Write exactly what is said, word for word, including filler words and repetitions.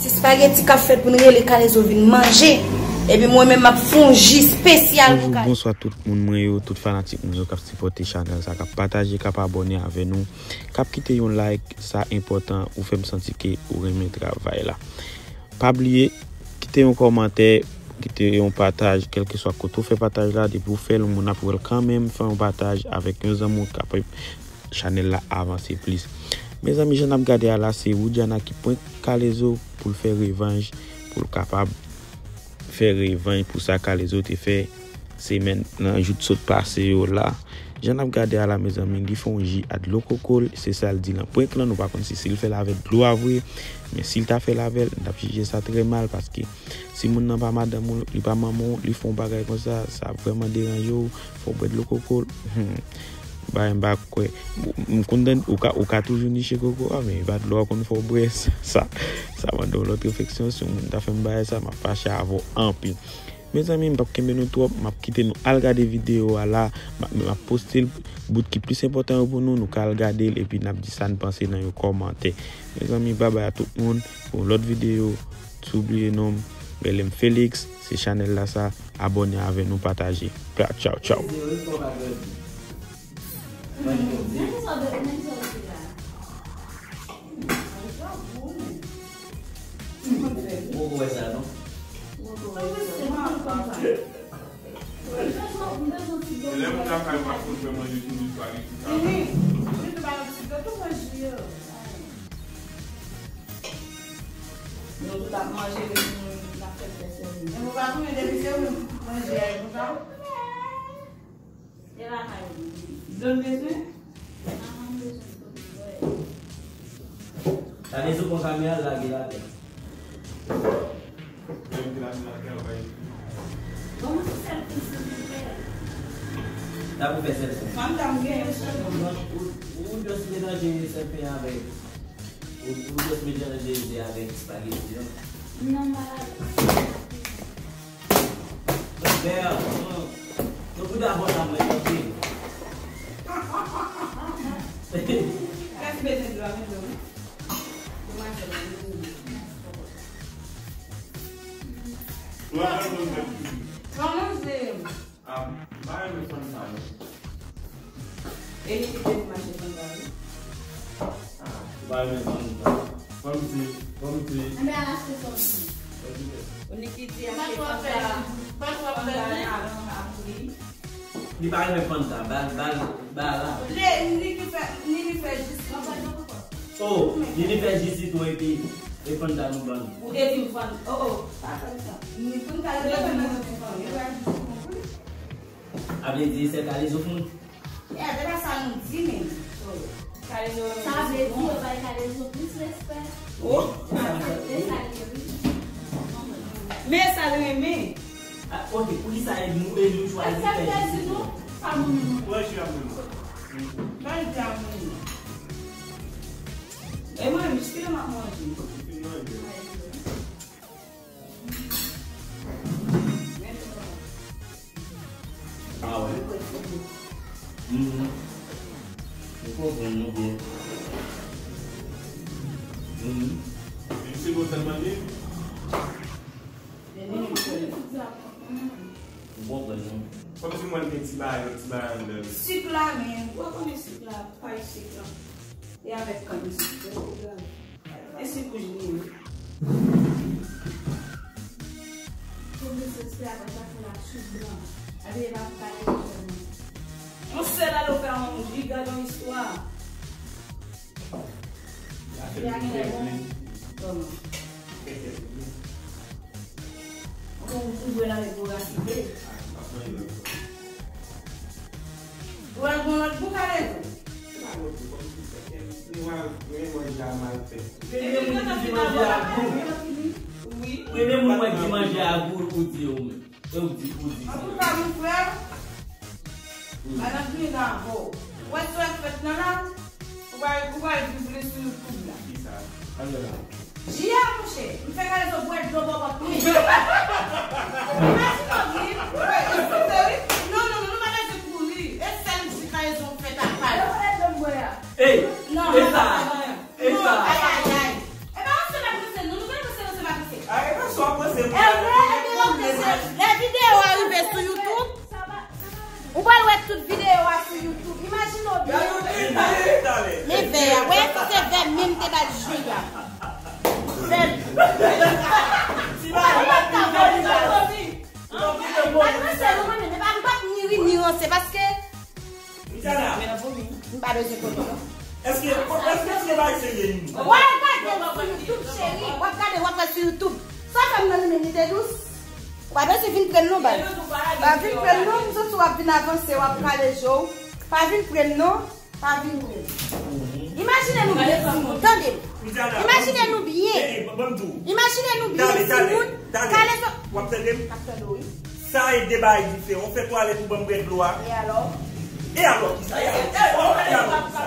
Ti spageti k ap fèt pou n rele Kalezo vin manje. Epi mwen menm m ap fè yon ji espesyal pou Kalezo. Bonjou, bonswa tout moun mwen yo, tout fanatik mwen yo k ap sipòte chanèl sa, k ap pataje, k ap abòne avè nou, k ap kite yon like, sa enpòtan, ou fè m santi ke ou renmen travay la. Pa bliye, kite yon kòmantè, kite yon pataj, kèlkeswa kote w fè pataj la, depi w fè l, yon moun ap wè l kanmenm, fè yon pataj avèk yon zanmi w k ap chanèl la avanse plis. Mezanmi, jan n ap gade a la, se Woodjana ki prank Kalezo pou l fè revanj, pou l kapab fè revanj pou sa Kalezo te fè semèn nan jou t sot pase yo la. Jan n ap gade a la, mezanmi, li fè yon ji a dlo koko, se sa l di nan prank lan, nou pa konn si, si l fè l avèk dlo a vre, men si l ta fè l avè l, n t ap jije sa trè mal, paske si moun nan pa madanm ou, li pa manman w, li fè yon bagay konsa, sa vrèman deranje w, fò w bwè dlo koko. Hmm. Bagay m pa kwè. M konn tande, ou ka, ou ka toujou niche koko a, men e pa dlo a konn fè w bwè sa. Sa, sa mande yon lòt refleksyon, si yon moun ta fè m bagay sa, m ap fache avè w anpil. Mezanmi, m p ap kenbe nou twòp, m ap kite nou al gade videyo a la, m ap, m ap poste l, bout ki plis enpòtan yo pou nou, nou ka al gade l, epi n ap di sa n panse nan yon kòmantè. Mezanmi, babay a tout moun, pou yon lòt videyo, si w bliye non m, rele m Felix, se chanèl la sa, abòne avè nou, pataje. Tchaw, tchaw. Ou wè sa, non? Lè moun lakay pa konn fè manje tou, li pa li tou sa. Nou tout ap manje, epi nou, n ap fè fè sèvi. Men ou pa konnen depi se ou menm ki tout manje a, e konsa? E lakay ou. Dlo n bezwen? Gade sou pon kamera, lage l atè. Kòman se sèl poul silvouplè? Sa pou fè sèl poul. Fanm ta m gen yon sèl. Ou, ou just melanje sèl pen avèk, ou, ou just melanje ze avèk espageti an. Non, malad. Lè a, non. Non, pou dabò la, mwen, tanpri. Mèsi, bezwen dlo a, men dlo, wi. Demwazèl la, men dlo. Mwen, mwen, mwen, mwen. Mwen, mwen, se Ah, m pa renmen Fanta, non. E li ki te di m achte Fanta, wi. Ah, ou pa renmen Fanta. Kòmsi, kòmsi. Enben, al achte sa w di. Ou ni ki di achte Fanta. Pa twò bèl, pa twò bèl, men. Li pa renmen Fanta, bal, bal, bal la. Li, li ki fè, li, li fè jis. Oh, li, li fè jis li tou epi, e Fanta nou ban. Ou te di m Fanta, oh, oh, pa fè sa. Ni Fanta, li te di m Fanta. A vle di, se Kalezo fou. E, se pa sa nou di, men. Sa vle di, yo bay Kalezo plis respè. Oh. Sa vle di, sa vle di. Men sa l renmen. Ah, ok, poukisa e nou, e nou chwazi fè jis? Sa mwen menm. Mwen jwe a mwen. Mwen jwe a mwen. E mwen, jiske lè m ap manje. Ou fin manje. Ah wè. Mhm. Ou konprann nou byen. Mhm. Li se konsa l mande? Ou konprann nou. Kòmsi mwen gen ti bagay, yon ti bagay anndan li. Sik la, men, ou konnen sik la, pay sik la. E avèk kann sik, se yon pwoblèm. E sik wouj li ye. Pou misye se avè chak fwa l ap sik blan. Epi e pa pou pale sèlman. Yon sèl alo fè yon jiga yon istwa. Kòman? Bon, ou bwè l avèk gwo raside. Ou al gon lòt bouka de tou. Se pa lòt bouka, m di se kè m. Li wè, men manje a mal fèt. Gen de moun ki di manje a gou. Wi. Gen de moun wè ki manje a gou, ou di yo menm. E ou di, ou di sa. Antouka, mon frè, Madan Dina, ho. Ou wè sa k fèt nan la? Ou pral, ou pral viv li sou YouTube la. Kisa? Ann nan la. Ji a, monchè. M fè Kalezo bwè dlo bòbòt mwen. Imajine w, wi. Wi, eskize, wi. Non, non, non, nou pa bezwen kouri. E sèl di Kalezo fè ta pal. Yo, e dlo m bwè a. Ey, non, e sa, e sa. Non, ayayay. E pa yon sèl ap ranse, non, nou pa ranse, ranse. Bal jwi a. Fè l. Ti bagay, m pa t ka vòlè bal. Adrese nou, mwen menm, e pa, m p ap ni ri ni ranse, paske Widiana, m pa bezwen konnen, non. Èske, èske se bagay serye, nou? W al gade l sou YouTube, cheri. W ap gade, w ap wè sou YouTube. Sa fè m nan li menm, li te dous. Ou pa bezwen vin pran l non, baz. Pa vin pran l non, m santi w ap vin avanse, w ap kale je w. Pa vin pran l non. Pa vin pran l. Imajine nou byen, timoun. Tande m. Imajine nou byen. Imajine nou byen, timoun. Kale zò. W ap tande m? M ap tande w, wi. Sa e de bagay diferan. Ou fè twalèt ou ban m bwè dlo a. E alò? E alò kisa? E alò kisa?